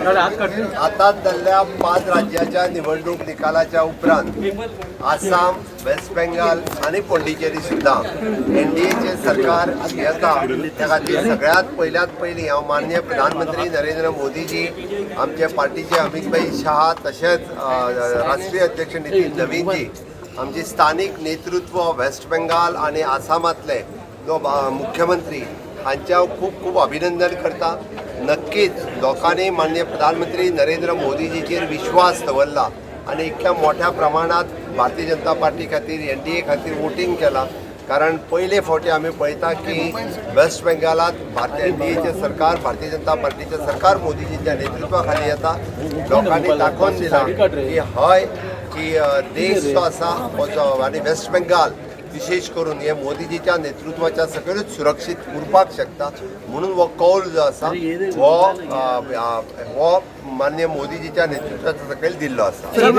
आतांच जाल्ल्या पांच राज्याच्या निवडणूक निकालाच्या उपरांत आसाम, वेस्ट बेंगाल आनी पोंडिचेरी सुद्दां एनडीएचें सरकार येता. त्या खातीर सगळ्यांत पयल्यात पयलीं हांव माननीय प्रधानमंत्री नरेंद्र मोदीजी, आमचे पार्टीचे अमितभाई शहा, तशेंच राष्ट्रीय अध्यक्ष नितीन नवीनजी, आमची स्थानीक नेतृत्व, वेस्ट बेंगाल आनी आसामांतले जो मुख्यमंत्री हांचे हांव खूब खूब अभिनंदन करता. नक्कीच लोकांनी माननीय प्रधानमंत्री नरेंद्र मोदीजीचेर विश्वास दवरला आनी इतक्या मोठ्या प्रमाणात भारतीय जनता पार्टी खातीर, एनडीए खातीर वोटींग केलां, कारण पयले फावटी आमी पळयता की वेस्ट बेंगालात भारतीय एनडीएचें सरकार, भारतीय जनता पार्टीचें सरकार मोदीजीच्या नेतृत्वा खाली येता. लोकांनी दाखोवन दिलां की हय की देश जो आसा हो जो आनी वेस्ट बेंगाल विशेष करून हे मोदीजीच्या नेतृत्वाच्या सकयलूच सुरक्षीत उरपाक शकता. म्हणून हो कौल जो आसा हो हो माननीय मोदीजीच्या नेतृत्वाच्या सकयल दिल्लो आसा.